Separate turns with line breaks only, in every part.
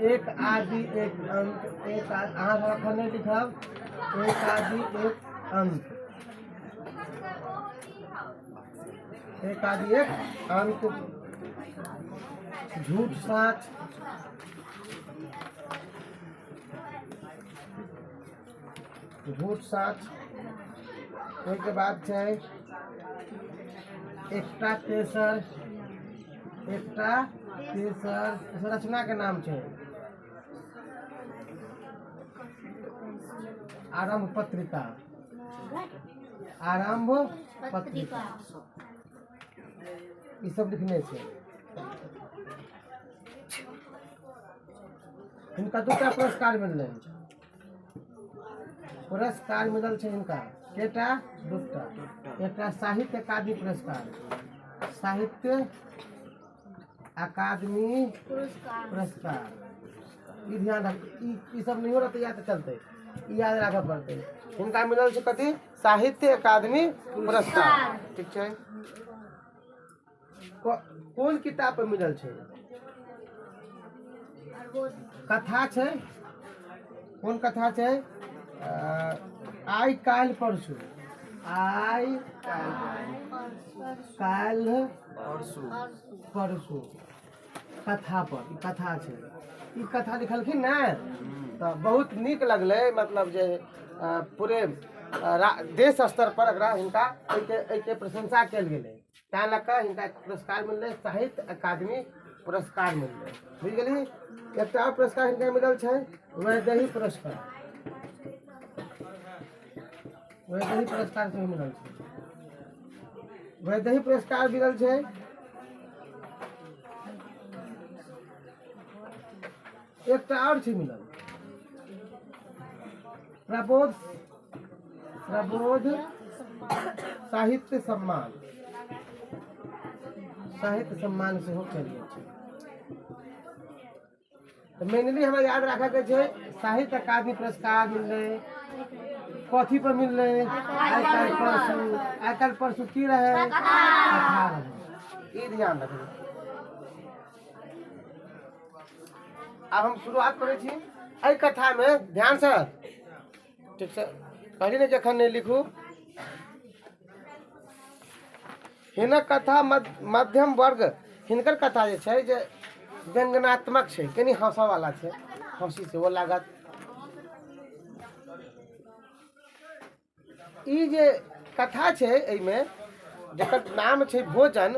एक आदि एक अंत, एक अहाँ सब एखन नहि लिखब, एक आदि एक अंत, एक आदि एक अंत, झूठ साँच, झूठ साँच। ओहिके बाद छै एकटा तेसर, एकटा तेसर रचना के नाम छै आरंभ पत्रिका, आरंभ पत्रिका, ई सब लिखने छै। हिनका दूटा पुरस्कार मिललनि, पुरस्कार मिलल छै हिनका केटा? दूटा। एकटा साहित्य अकादमी पुरस्कार, साहित्य अकादमी पुरस्कार, ई ध्यान रख, ई सब नहियो रहतै याद तऽ चलतै, ई याद राखऽ पड़तै। हिनका मिलल छै कथी? साहित्य अकादमी पुरस्कार, ठीक छै। कोन किताब पर मिलल छै? कथा छै, कोन कथा छै? आइ काल्हि परसू, आइ काल्हि परसू कथा पर ई कथा छै। ई कथा लिखलखिन ने तऽ बहुत नीक लगलै, मतलब जे पूरे देश स्तर पर एकरा हिनका एहिके प्रशंसा कयल गेलै, तैं लऽ कऽ हिनका पुरस्कार मिललै, साहित्य अकादमी पुरस्कार मिललै, बुझि गेलही। एकटा आओर पुरस्कार हिनका मिलल छै, वैदेही पुरस्कार, वैदेही पुरस्कार सेहो मिलल छै, वैदेही पुरस्कार मिलल छै। एकटा आओर छै मिलल, प्रबोध, प्रबोध साहित्य सम्मान, साहित्य सम्मान सेहो कयल गेल छै। तऽ मेनली हमरा याद राखऽके छै साहित्य अकादमी पुरस्कार मिललै, कथी पर मिललै? आइ काल्हि परसू, आइ काल्हि परसू की रहै? कथा रहै, ई ध्यान रखबै। आब हम शुरुआत करै छी एहि कथामे, ध्यानसँ, ठीक छै? कहली ने जखन नहि लिखू। हिनक कथा मध्यम वर्ग, हिनकर कथा जे छै जे व्यंग्यात्मक छै, कनि हँसऽवला छै, हँसी सेहो लागत। ई जे कथा छै एहिमे जकर नाम छै भोजन,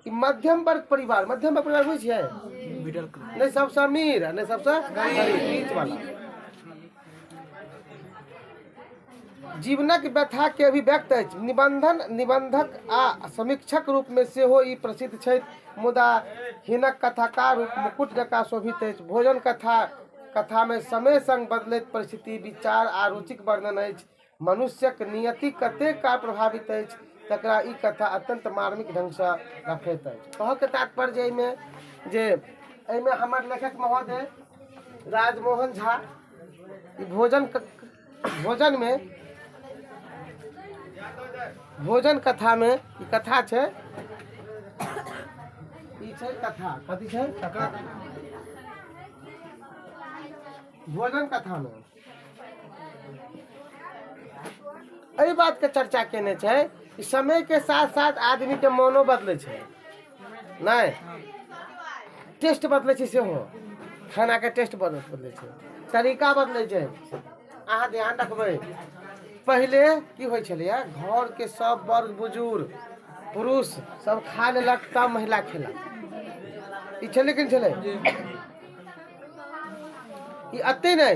ई मध्यम वर्ग परिवार, मध्यम वर्ग परिवार बुझै छियै?
मिडिल क्लास,
नहि सबसँ अमीर आ नहि सबसँ गरीब, बीच वाला। जीवनक व्यथा के अभिव्यक्त अछि। निबंधन, निबंधक आ समीक्षक रूप मे सेहो ई प्रसिद्ध छथि, मुदा हिनक कथाकार रूप मुकुट जकाँ शोभित अछि। भोजन कथा कथा मे समय संग बदलैत परिस्थिति, विचार आ रुचिक वर्णन अछि। मनुष्यक नियति कतेक काल प्रभावित अछि, तकरा ई कथा अत्यंत मार्मिक ढंग सँ रखैत अछि। कहऽ के तात्पर्य एहिमे जे एहिमे हमर लेखक महोदय राजमोहन झा ई भोजन भोजन मे भोजन कथा मे ई कथा छै, ई छै कथा, कथी छै? कथा। भोजन कथा मे एहि बात के चर्चा केने छै कि समय के साथ साथ आदमी के मोनो बदलै छै, नहि टेस्ट बदलै छै सेहो, खाना के टेस्ट बदलै छै, तरीका बदलै छै। अहाँ ध्यान रखबै, पहिले की होइ छलैया, घर के सब वर्ग बुजुर्ग पुरुष सब खा लेलक तब महिला खेलक, ई छलै कि नहि छलै? ई एते नहि,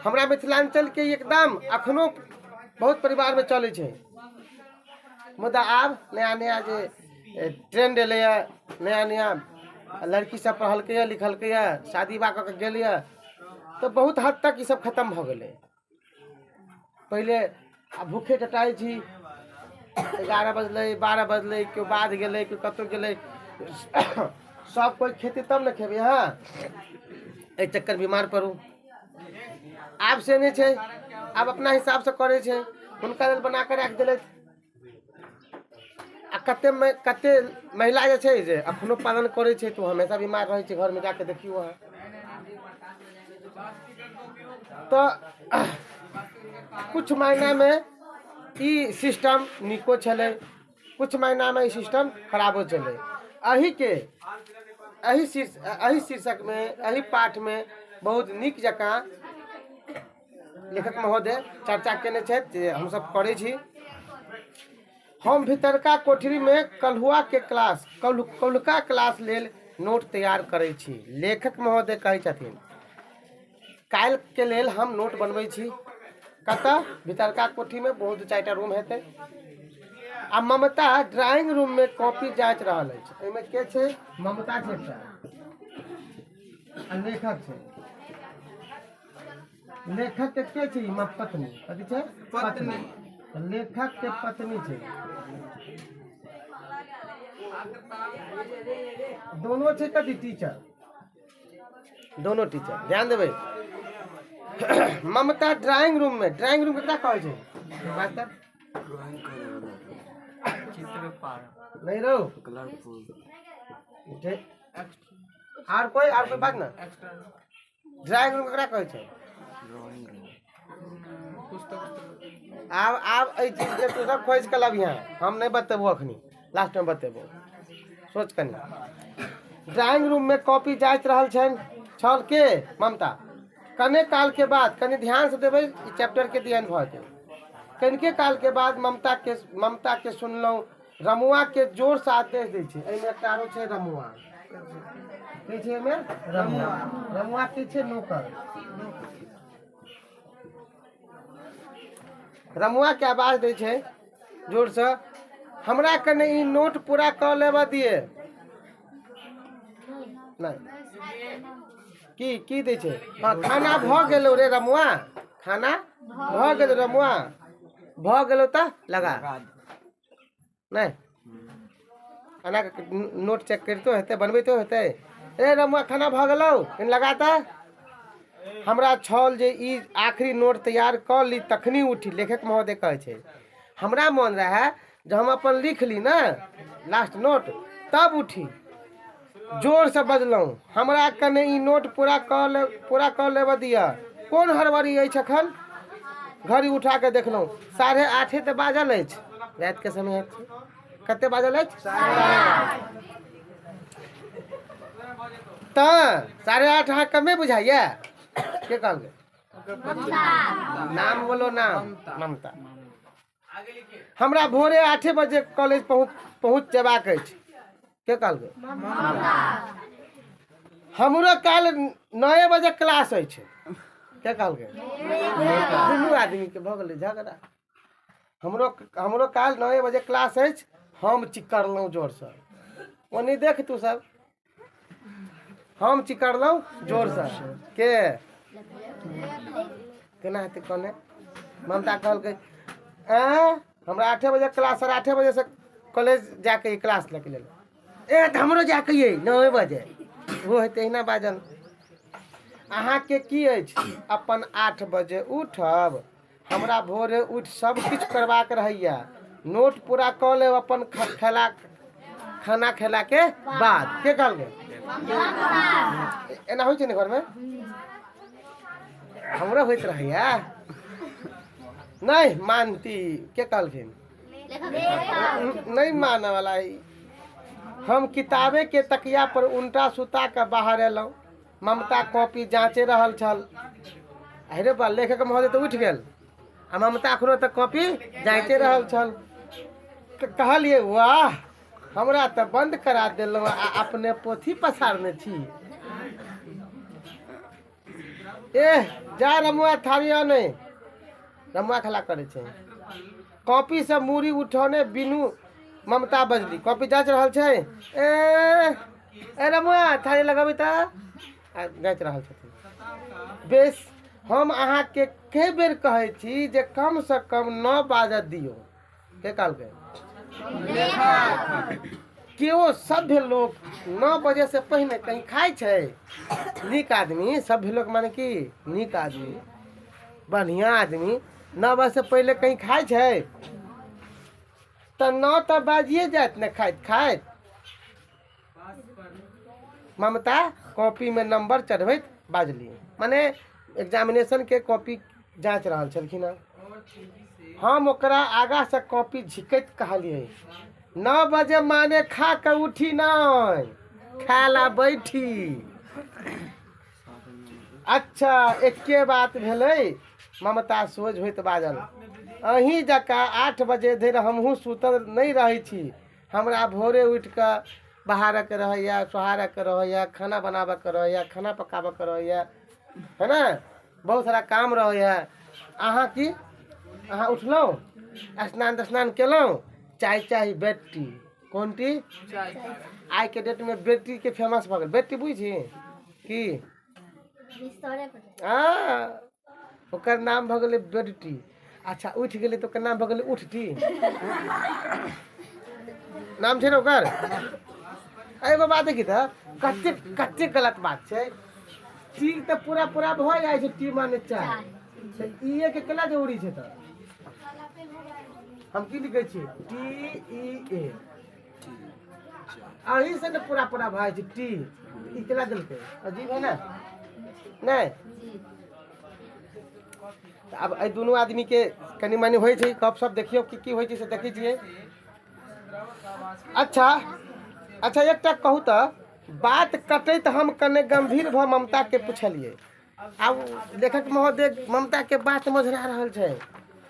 हमरा मिथिलांचल के एकदम अखनो बहुत परिवार में चलै छै, मुदा आब नया नया जे ट्रेंड एलैए, नया नया लड़की सब पढ़लकैए लिखलकैए, शादी विवाह कऽ के गेलैए, तऽ बहुत हद तक ई सब खतम भऽ गेलै। पहिले आ भूखे टटाइ छी, 11 बजलै 12 बजलै, केओ बाध गेलै केओ कतहु गेलै, सब कोइ खेतै तब ने खेबै अहाँ, एहि चक्कर बीमार पड़ू। आब से नहि छै, आब अपना हिसाबसँ करै छै, हुनका लेल बना कऽ राखि देलथि। आ कते कते महिला जे छै जे अखनो पालन करै छै तऽ ओ हमेशा बीमार रहै छै। घरमे जाके देखियौ अहाँ तऽ कुछ मायनामे ई सिस्टम नीको छलै, कुछ मायनामे ई सिस्टम खराबो छलै। एहिके एहि शीर्ष एहि शीर्षकमे एहि पाठमे बहुत नीक जकाँ लेखक महोदय चर्चा केने छथि जे हमसभ करै छी। हम भीतरका कोठरीमे कल्हुआके क्लास कल्हुका क्लास लेल नोट तैयार करै छी। लेखक महोदय कहै छथिन काल्हिके लेल हम नोट बनबै छी। कतऽ? भीतरका कोठीमे। बहुत 4टा रूम हेतै। आ ममता ड्राइंग रूममे कॉपी जाँच रहल अछि। एहिमे के छै? ममता छै एकटा आ लेखक छै। लेखक के के छै? पत्नी। कथी छै? पत्नी। लेखक के पत्नी छै। दोनों छै कथी? टीचर। दोनों टीचर। ध्यान देबै। ममता ड्राइंग रूम में, ड्राइंग रूम केकरा कहै छै? मास्टर
ड्राइंग करे वाला चित्र पार
नहीं रहो
कलरफुल।
आर कोई, आर कोई बात ना। ड्राइंग रूम केकरा कहै छै?
ड्राइंग रूम
आब आब एहि चीजके तू सब खोजि कऽ लबिहें, हम नहि बतेबो अखनी, लास्टमे बतेबो, सोच कनि। ड्राइंग रूममे कॉपी जाँच रहल छनि छल के ममता। कने काल के बाद, कनि ध्यान से देबै, ई चैप्टर के ध्यान भऽ जेतै। कनिके काल के बाद ममता के सुनलहुँ रमुआ के जोर से आदेश दै छै। एहिमे एकटा आरो छै रमुआ। के छै एहिमे? रमुआ। रमुआ के छै? नौकर। रमुआ के आवाज दै छै जोरसँ, हमरा कने ई नोट पूरा कऽ लेबऽ दिए। नहि, की की दै छै? हँ, खाना भऽ गेलौ रे रमुआ, खाना भऽ गेलौ रमुआ, भऽ गेलौ तऽ लगा नहि। एना नोट चेक करितो हेतै, बनबैतो हेतै। ए रमुआ, खाना भऽ गेलौ, कनि लगा तऽ। हमरा छल जे ई आखिरी नोट तैयार कऽ ली तखनी उठी। लेखक महोदय कहै छै हमरा मोन रहए जे हम अपन लिख ली ने लास्ट नोट तब उठी। जोरसँ बजलहुँ, हमरा कने ई नोट पूरा कऽ लेबऽ दिअ। कोन हड़बड़ी अछि एखन? घड़ी उठा कऽ देखलहुँ, 8:30 तऽ बाजल अछि। रातिके समय छै। कते बाजल अछि? तऽ 8:30 अहाँ कमे बुझाइया? के कहलकै? नाम बोलो, नाम। ममता। हमरा भोरे 8 बजे कॉलेज पहुँच पहुँच जेबाक अछि। के कहलकै? हमरो काल्हि 9 बजे क्लास अछि। के कहलकै? दुनू आदमीके भऽ गेलै झगड़ा। हमरो हमरो काल्हि 9 बजे क्लास अछि। हम चिकरलहुँ जोरसँ, ओनी देख तू सब। हम चिकरलहुँ जोरसँ। के केना हेतै कहने? ममता कहलकै, ऐं, हमरा 8 बजे क्लास, 8:30 बजेसँ कॉलेज जाके ई क्लास लैके लेल। ए तऽ हमरो जाके ये 9 बजे। ओ हेतै एहिना बाजल। अहाँके की अछि? अपन 8 बजे उठब। हमरा भोरे उठि सब किछु करबाक रहैया। नोट पूरा कऽ लेब अपन खेला खाना खेलाके बाद। के कहलकै? एना होइ छै ने घरमे? हमरो होइत रहैया। नहि मानती। के कहलखिन? नहि मानऽ वाला ई। हम किताबे के तकिया पर उल्टा सुता कऽ बाहर एलहुँ। ममता कॉपी जाँचे रहल छल। अरे बा, लेखक महोदय तऽ उठि गेल आ ममता अखनो तक कॉपी जाँचे रहल छल। कहलियै, वाह, हमरा तऽ बंद करा देलहुँ आ अपने पोथी पसारने छी। एह, जा रमुआ थारी अनै। रमुआ खेला करै छै। कॉपी से मूड़ी उठौने बिनु ममता बजली। कॉपी जाँच रहल छै। ए ए रमुआ, थारी लगाबी तऽ। आ जाँच रहल छथिन। बेस, हम अहाँके कए बेर कहै छी जे कमसँ कम 9 बाजऽ दियौ। के कहलकै? केओ सभ्य लोक 9 बजे से पहिने कहीं खाइ छै? नीक आदमी, सभ्य लोक माने की नीक आदमी, बढ़िआँ आदमी 9 बजे से पहिले कहीं खाइ छै? तऽ 9 तऽ बाजिए जायत ने खाइत खाइत। ममता कॉपीमे नंबर चढ़बैत बाजली, माने एग्जामिनेशनके कॉपी जाँच रहल छलखिन हँ। हम ओकरा आगाँसँ कॉपी झिकैत कहलियै, 9 बजे माने खा कऽ उठी नहि, खाय ला बैठी। अच्छा एके बात भेलै, ममता सोझ होइत बाजल, अहीं जकाँ 8 बजे धरि हमहूँ सुतल नहि रहै छी। हमरा भोरे उठि कऽ बाहरके रहैए, सोहारके रहैए, खाना बनाबऽके रहैए, खाना पकाबऽके रहैए, है ने, बहुत सारा काम रहैए। अहाँ की, अहाँ उठलहुँ, स्नान तस्नान केलहुँ, चाय चाही बेड टी। कोन टी? आइके डेटमे बेड टी के फेमस भऽ गेल। बेड टी बुझी की? हँ, ओकर नाम भऽ गेलै बेड टी। अच्छा उठि गेलै तऽ ओकर नाम भऽ गेलै उठ टी, नाम छै ने ओकर। एगो बात देखी तऽ कतेक कतेक गलत बात छै। टी तऽ पूरा पूरा भऽ जाइ छै, टी माने चाय, तऽ ई के केना जरूरी छै? तऽ हम की लिखै छियै? टी ई ए, अही से ने पूरा पूरा भऽ जाइ छै टी। ई केना देलकै? अजीब है ने? नहि तऽ आब एहि दुनू आदमीके कनि मनि होइ छै गप सप, देखियौ की की होइ छै से देखै छियै। अच्छा अच्छा एकटा कहू तऽ, बात कटैत हम कने गंभीर भऽ ममताके पुछलियै। आब लेखक महोदय ममताके बात मझरा रहल छै।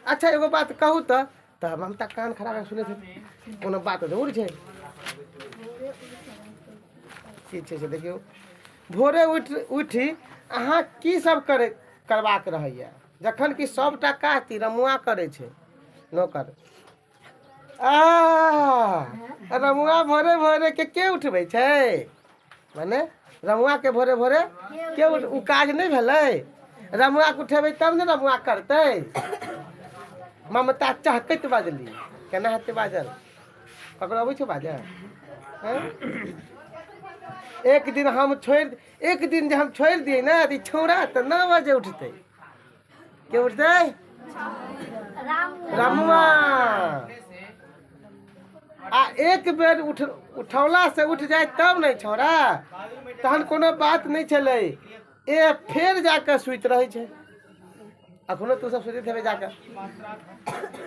अच्छा एगो बात कहू तऽ, तऽ ममता कान खड़ा कऽ सुनै छै, कोनो बात जरूर छै। की छै से देखियौ, भोरे उठि उठि अहाँ की सब करै करबाक रहैए, जखन कि सभटा काज ती रमुआ करै छै नौकर। आ रमुआ भोरे भोरे के के उठबै छै? माने रमुआ के भोरे भोरे के उठ, ओ काज नहि भेलै? रमुआ के उठेबै तब ने रमुआ करतै। ममता चहकैत बाजली। केना हेतै बाजल? ककरो अबै छौ बाजल? एक दिन हम छोड़ि, एक दिन जे हम छोड़ि दियै ने तऽ ई छौड़ा तऽ 9 बजे उठतै। के उठतै? रमुआ। आ एक बेर उठ उठौला से उठ जाय तब नहि छौड़ा, तहन कोनो बात नहि छलै। ए फेर जाकऽ सुति रहै छै। अखनो तू सब सुतैत हेबै जाकऽ।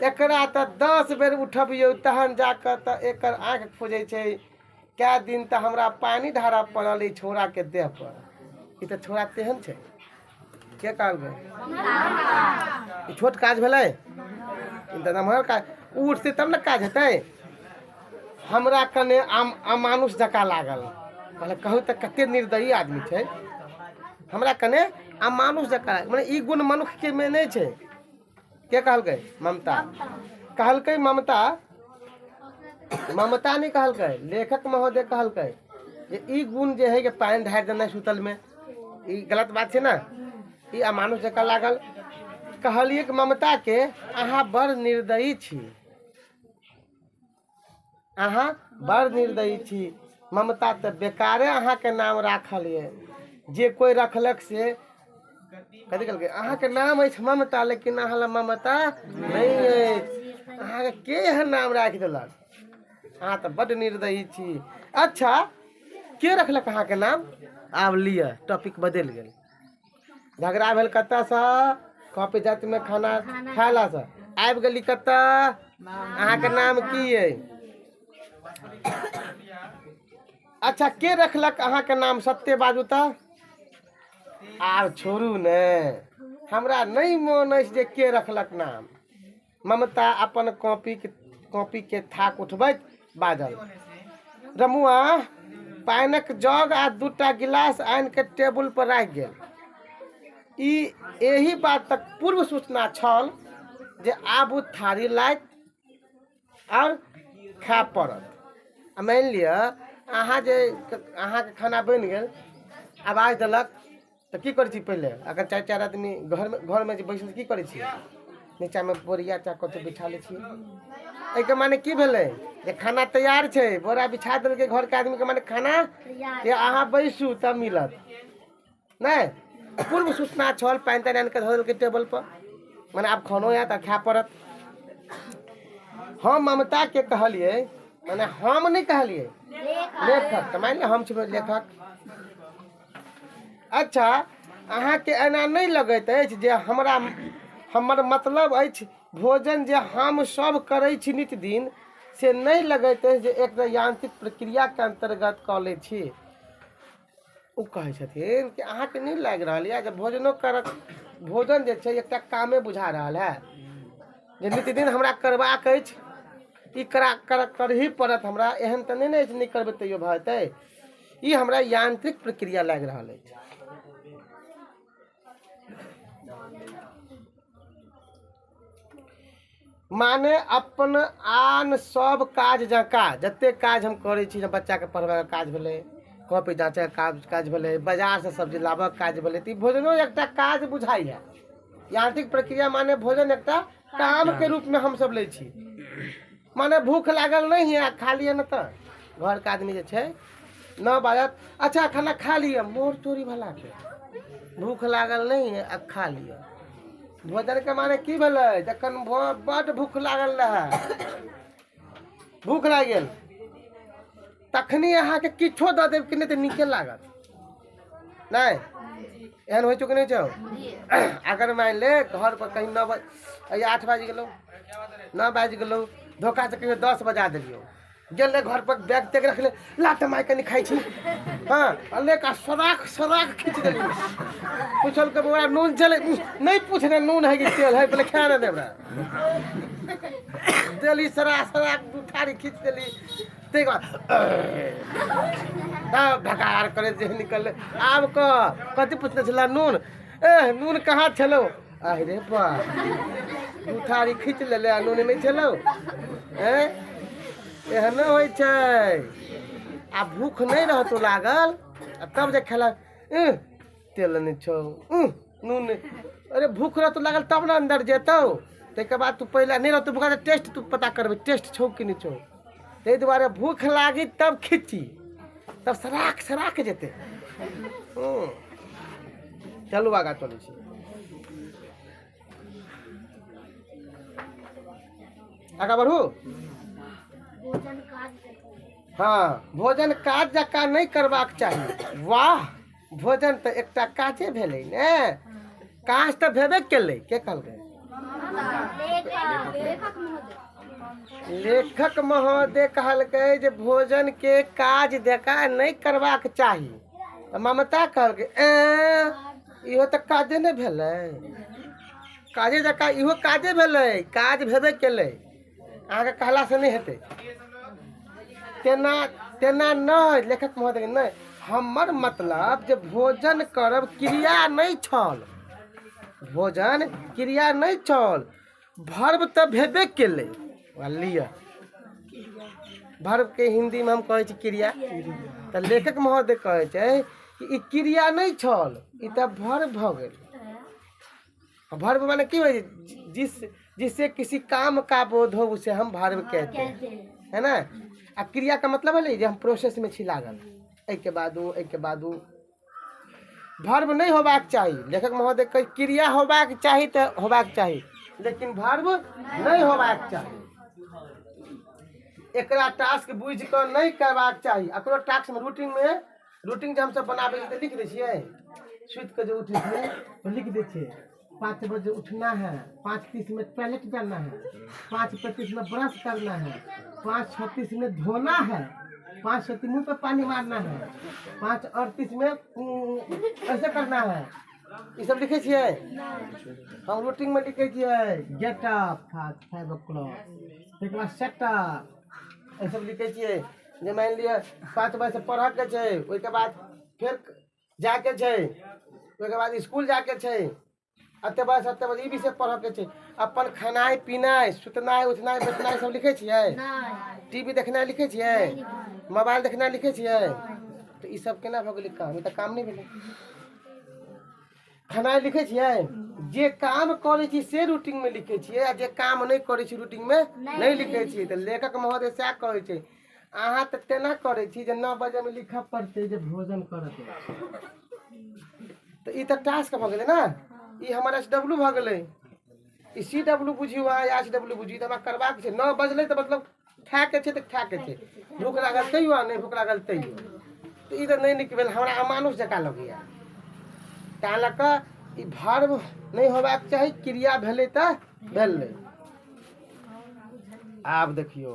एकरा तऽ 10 बेर उठबियौ तहन जाकऽ तऽ एकर आँखि खुजै छै। कए दिन तऽ हमरा पानि ढारऽ पड़ल ई छौड़ाके देह पर। ई तऽ छौड़ा तेहन छै। के कहलकै? ई छोट काज भेलै? ई तऽ नमहर काज। ओ उठतै तब ने काज हेतै। हमरा कने अमानुष जकाँ लागल। कहलक कहू तऽ कते निर्दयी आदमी छै। हमरा कने अमानुष जकाँ, मने ई गुण मनुष्यके मे नहि छै। के कहलकै? ममता कहलकै। ममता ममता नहि कहलकै, लेखक महोदय कहलकै जे ई गुण जे है के पानि ढारि देनाइ सुतलमे, ई गलत बात छै ने, ई अमानुष जकाँ लागल। कहलियै कि ममताके, अहाँ बड़ निर्दयी छी, अहाँ बड़ निर्दयी छी। ममता तऽ बेकारे अहाँके नाम राखल यऽ, जे कोइ रखलक से कथी कहलकै? अहाँके नाम अछि ममता, लेकिन अहाँ लग ममता नहि अछि। अहाँके के एहन नाम राखि देलक? अहाँ तऽ बड्ड निर्दयी छी। अच्छा के रखलक अहाँके नाम? आब लिअ, टॉपिक बदलि गेल। झगड़ा भेल कतऽसँ? कॉपी जातिमे खाना खायलासँ। आबि गेली कतऽ? अहाँके नाम की अइ? अच्छा के रखलक अहाँके नाम? सत्य बाजू तऽ। आब छोड़ू ने, हमरा नहि मोन अछि जे के रखलक नाम। ममता अपन कॉपीके थाक उठबैत बाजल, रमुआ पानिक जग आ 2टा गिलास आनि कऽ टेबुल पर राखि गेल। ई एहि बातक पूर्व सूचना छल जे आब ओ थारी लायत आओर खाय पड़त। आ मानि लिअ अहाँ जे अहाँके खाना बनि गेल, आवाज देलक तऽ की करै छी पहिले? अगर चारि चारि आदमी घरमे जे बैसल की करै छी? नीचाँमे बोरिया चाहे कतहु बिछा लै छियै। एहिके माने की भेलै जे खाना तैयार छै, बोरा बिछा देलकै घरके आदमीके, माने खाना जे अहाँ बैसू तब मिलत। नहि पूर्व सूचना छल, पानि तानि आनि कऽ धऽ देलकै टेबल पर, माने आब खानो आयत आ खाय पड़त। हम ममता के कहलिए, माने हम नहीं कहलिए, लेखक, तो मान लिया हम छी लेखक। अच्छा, अहाँके एना नहि लगैत अछि जे हमरा हमर मतलब अछि भोजन जे हम सब करै छी नित दिन, से नहि लगैत अछि जे एकटा यांत्रिक प्रक्रियाके अन्तर्गत कऽ लै छी? ओ कहै छथिन कि अहाँके नहि लागि रहल यऽ जे भोजनो कर भोजन जे छै एकटा कामे बुझा रहल है, जे नित्यदिन हमरा करबाक अछि, ई करा कर करही पड़त हमरा, एहन तऽ नहि ने अछि नहि करबै तैयो भऽ जेतै। ई हमरा यांत्रिक प्रक्रिया लागि रहल अछि। माने अपन आन सब काज जकाँ जते काज हम करै छी, बच्चाके पढ़बैके काज भेलै, कॉपी जाँचैके काज काज भेलै, बाजारसँ सब्जी लाबऽके काज भेलै, तऽ ई भोजनो एकटा काज बुझाइए। यांत्रिक प्रक्रिया माने भोजन एकटा कामके रूपमे हमसब लै छी। माने भूख लागल नहि है, खा लिअ ने, तऽ घरके आदमी जे छै न बाजत, अच्छा खाना खा लिअ, मोर चोरी भलाके भूख लागल नहि है आ खा लिअ। भोजनके माने की भेलै? जखन बड्ड भूख लागल रहै, भूख लागि गेल, तखनी अहाँके किछो दऽ देब कि नहि तऽ नीके लागत नहि? एहन होइ छौ कि नहि छौ? अगर मानि ले घर पर कहीं 9 बजे, 8 बाजि गेलौ, 9 बाजि गेलौ, धोखासँ कहियो 10 बजा देलियौ, गेलै घर पर बैग तैग रखले, लात माय कनि खाइ छी, हाँ ले का सराख सराख खींच देली। पूछल के बौआ नून छलै? नहीं पूछने नून है कि तेल है, पहले खा ने देबरा। देली सरा सराख दू थारी खींच देली, ताहिके बाद तब ढकार करे जे निकललै। आब कह कथी पूछने छला नून? ए नून कहाँ छलौ? अरे बा, दू थारी खींच लेले आ नून नहि छलौ। ए एहनो होइ छै। आ भूख नहि रहतो लागल आ तब जे खेलक, तेल नहि छौ, नून नहि, अरे भूख रहतो लागल तब ने अन्दर जेतौ। ताहिके बाद तू पहिले नहि रहतो भूख, टेस्ट तू पता करबै टेस्ट छौ कि नहि छौ। ताहि दुआरे भूख लागी तब खींची, तब सराख सराख जेतै। चलू आगाँ चलै छी, आगाँ बढ़ू। हाँ, भोजन काज जकाँ नहि करबाक चाही। वाह, भोजन तऽ एकटा काजे भेलै ने, काज तऽ भेबे केलै। के कहलकै? लेखक महोदय कहलकै जे भोजन के काज जकाँ नहि करबाक चाही। तऽ ममता कहलकै, ए इहो तऽ काजे नहि भेलै, काजे जकाँ इहो काजे भेलै, काज भेबे केलै, अहाँके कहलासँ नहि हेतै। तेना तेना नहि लेखक महोदय नहि, हमर मतलब जे भोजन करब क्रिया नहि छल, भोजन क्रिया नहि छल, भर्व तऽ भेबे केलै। लिअ, भर्व के हिंदी में हम कहै छी क्रिया। तऽ लेखक महोदय कहै छै कि ई क्रिया नहि छल, ई तऽ भर्व भऽ गेल। भर्व माने की होइ छै? जिस जिससे किसी काम का बोध हो उसे हम भर्व कहते हैं, है ना? आ क्रिया का मतलब भेलै जे हम प्रोसेस में छी लागल, एहिके बाद ओ, एहिके बाद ओ। भर्व नहि होबाक चाही। लेखक महोदय कहै क्रिया होबाक चाही तऽ होबाक चाही, लेकिन भर्व नहि होबाक चाही। एकरा टास्क बुझि कऽ नहि करबाक चाही। एकरो टास्क में रूटीन में, रूटीन जे हमसब बनाबै छियै तऽ लिख दै छियै, सुति कऽ जे उठै छियै तऽ लिख दै छियै 5 बजे उठना है, 5:30 में टॉयलेट जाना है, 5:35 में ब्रश करना है, 5:36 में धोना है, 5:36 मुँह पे पानी मारना है, 5:38 में ऐसे करना है। ई सब लिखै छियै हम? रूटीन में लिखै छियै गेट अप 5 o'clock, ताहिके बाद सेट अप, ई सब लिखै छियै। जे मानि लिअ 5 बजे से पढ़ऽके छै, ओहिके बाद फेर जाके छै, ओहिके बाद स्कूल जाके छै, एते बजे से एते बजे ई विषय पढ़ऽके छै। अपन खेनाइ पिनाइ, सुतनाइ उठनाइ बैठनाइ सब लिखै छियै? टीवी देखनाइ लिखै छियै? मोबाइल देखनाइ लिखै छियै? तऽ ई सब केना भऽ गेलै काम? ई तऽ काम नहि भेलै। खेनाइ लिखै छियै? जे काम करै छी से रूटीन में लिखै छियै, आ जे काम नहि करै छी रूटीन में नहि लिखै छियै। तऽ लेखक महोदय सएह कहै छै, अहाँ तऽ तेना करै छी जे 9 बजे में लिखऽ पड़तै जे भोजन करऽके। तऽ ई तऽ टास्क भऽ गेलै ने, ई हमर एस डब्लू भऽ गेलै। ई सी डब्लू बुझियौ अहाँ या एच डब्लू बुझियौ, तऽ हमरा करबाक छै। 9 बजलै तऽ मतलब खायके छै तऽ खायके छै, भूख लागल तैयो आ नहि भूख लागल तैयो। तऽ ई तऽ नहि नीक भेल, हमरा अमानुष जकाँ लगैया। ताहि लऽ कऽ ई भर्व नहि होबाक चाही, क्रिया भेलै तऽ भेलै। आब देखियौ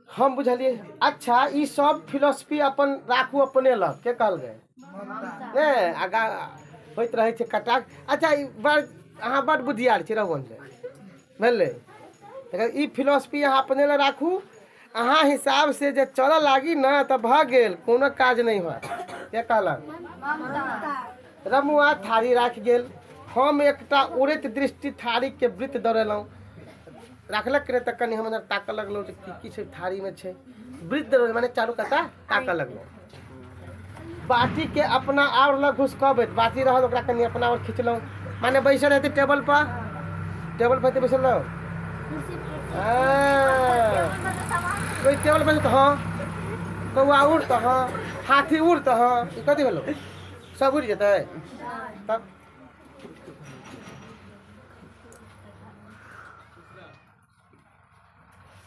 हम बुझलियै। अच्छा ई सब फिलोसफी अपन राखू अपने लग, के कहलकै नहि आगाँ होइत रहै छै कटाक। अच्छा ई बड़ अहाँ बड़ बुद्धियार छी रघुवंश, भेलै ई फिलोसफी अहाँ अपने लग राखू। अहाँ हिसाब से जे चलऽ लागी ने तऽ भऽ गेल, कोनो काज नहि होयत। के कहलक? रमुआ थारी राखि गेल। हम एकटा उड़ैत दृष्टि थारीके वृत्त दौड़ेलहुँ। राखलक नहि तऽ कनि हम ताकऽ लगलहुँ जे की की छै थारीमे छै। वृत्त दौड़ेलहुँ माने चारू कता ताकऽ लगलहुँ। बाटीके अपना आओर लग घुसकबैत, बाटी रहल ओकरा कनि अपना आओर खिचलहुँ, माने बैसल हेतै टेबल पर, टेबल पर बैसल रहो। कोई टेबल पर तऽ हँ, कौआ उड़ तऽ हँ, हाथी उड़ तऽ हँ, ई कथी भेलो? सब उड़ि जेतै तब।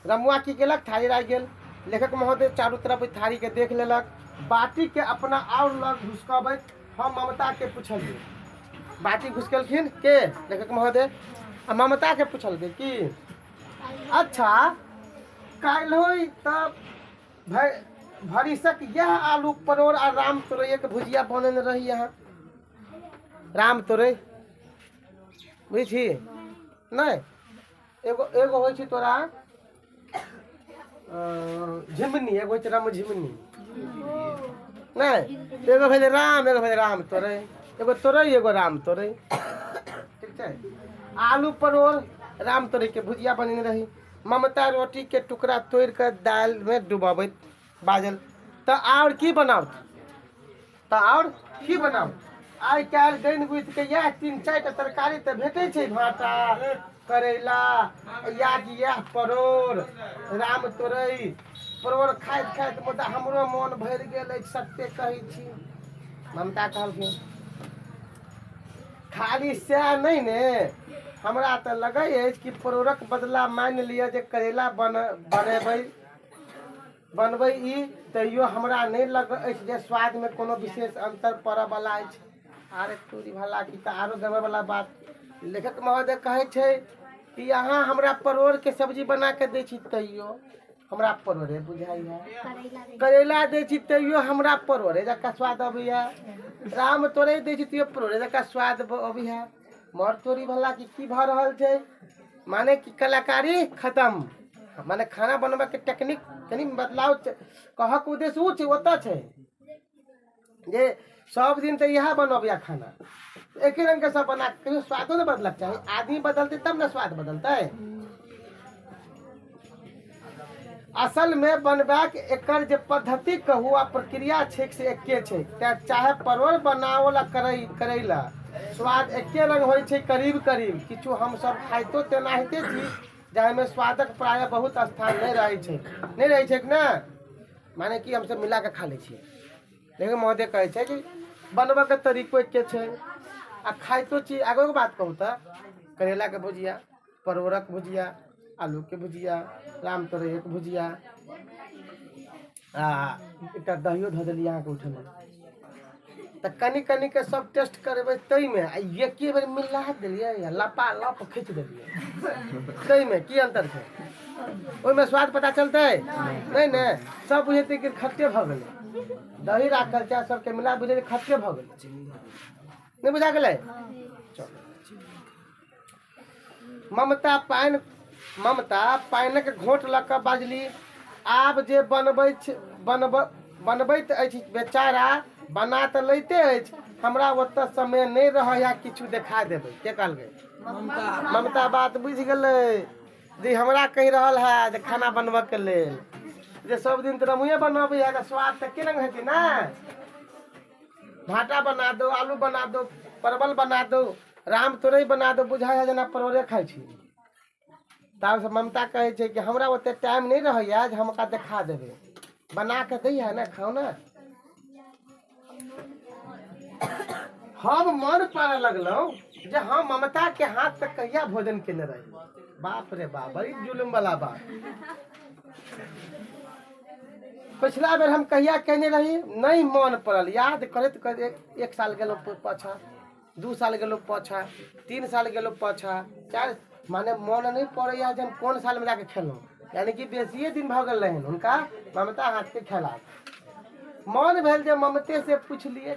रमुआ की केलक? थारी राखि गेल। लेखक महोदय चारू तरफ ओहि थारी के देख लेलक। बाटी के अपना आओर लग घुसकबैत हम ममता के पुछलियै। बाटी घुसकेलखिन के? लेखक महोदय। आ ममता के पुछलकै कि अच्छा काल्हि होई तऽ भरिसक यह आलू परोड़ आ राम तोरैके भुजिया बनेने रही अहाँ। राम तोरै बुझै छी नहि? एगो एगो होइ छै तोरा झिमनी, एगो होइ छै राम झिमनी, नहि एगो भेलै राम, एगो भेलै राम तोरै, एगो तोरै एगो राम तोरै। ठीक छै। आलू परोड़ राम तोरै के भुजिया बनेने रही। ममता रोटी के टुकड़ा तोड़ि कऽ दालिमे डुबबैत बाजल, तऽ आओर की बनाउ, तऽ आओर की बनाउ? आइ काल्हि गानि गुथि के इएह 3-4 टा तरकारी तऽ भेटै छै, भाँटा करैला या कि इएह परोड़ राम तोरै। परोड़ खाइत खाइत मुदा हमरो मोन भरि गेल अछि, सत्य कहै छी। ममता कहलखिन खाली सएह नहि ने, हमरा तऽ लगै अछि कि परोड़क बदला मानि लिअ जे करैला बनेबै बनबै ई, तैयो हमरा नहि लगै अछि जे स्वादमे कोनो विशेष अन्तर पड़ऽवला अछि। आरे तोरी भला की तऽ आरो गड़बड़वला बात। लेखक महोदय कहै छै कि अहाँ हमरा परोड़के सब्जी बना कऽ दै छी तैयो हमरा परोड़े बुझाइए, करैला दै छी तैयो हमरा परोड़े जकाँ स्वाद अबैए, राम तोड़े दै छी तैयो परोड़े जकाँ स्वाद अबैए। मर तोरी भला की की भऽ रहल छै? माने कि कलाकारी खतम, माने खाना बनबऽके टेक्निक कनि बदलाव कहक उद्देश्य ओ छै, ओतऽ छै जे सब दिन तऽ इएह बनबैया खाना, एके रंगके सब बना कहियो स्वादो ने बदलक चाही। आदमी बदलतै तब ने स्वाद बदलतै। असल में बनबाक एकर जे पद्धति कहू आ प्रक्रिया छै से एके छै। तें चाहे परोड़ बनाओल आ करैला स्वाद एके रंग होइ छै करीब करीब। किछु हमसब खाइतो तेनाहिते छी जाहिमे स्वादक प्रायः बहुत स्थान नहि रहै छै, नहि रहै छै ने, माने कि हमसब मिला कऽ खा लै छियै। लेकिन महोदय कहै छै कि बनबऽके तरीको एके छै आ खाइतो छी। आगो एगो बात कहू तऽ करैलाके भुजिया, परोड़क भुजिया, आलूके भुजिया, राम तोरैके भुजिया आ एकटा दहियो धऽ देलियै अहाँके ओहिठमा, तऽ कनि कनि के सब टेस्ट करेबै ताहिमे आ एके बेर मिला देलियै आ लपा लप खींच देलियै ताहिमे की अन्तर छै? ओहिमे स्वाद पता चलतै नहि ने। सब बुझेतै कि खट्टे भऽ गेलै, दही राखल छै सबके मिला बुझेतै खट्टे भऽ गेलै, नहि बुझा गेलै? चलू। ममता पानिक घोंट लऽ कऽ बाजली, आब जे बनबैत अछि बेचारा बना तऽ लैते अछि, हमरा ओतऽ समय नहि रहैया किछु देखा देबै। के कहलकै? ममता बात बुझि गेलै जे हमरा कहि रहल है जे खाना बनबऽके लेल, जे सब दिन तऽ रमुए बनबैया तऽ स्वाद तऽ के रंग हेतै ने। भाटा बना दो, आलू बना दो, परवल बना दो, राम तोरई बना दो, बुझाइ है जेना परोड़े खाइ छी। तब ममता कहै छै कि हमरा ओते टाइम नहि रहैया जे हम ओकरा देखा देबै, बना कऽ दैया ने, खाउ ने। हम मन पारऽ लगलहुँ जे हम ममता के हाथ से कहिया भोजन केने रही। बाप रे बाप, बड़ी जुलुम वाला बात। पिछला बेर हम कहिया केने रही नहीं मन पड़ल। याद करैत करैत एक साल गेलहुँ पाछा, 2 साल गेलहुँ पाछा, 3 साल गेलहुँ पाछा, 4, माने मन नहीं पड़ैया जे हम कोन साल में जाके खेलहुँ, यानी कि बेसिए दिन भऽ गेल रहनि हुनका ममता हाथ के खेला। मन भेल जे ममते से पुछलिए,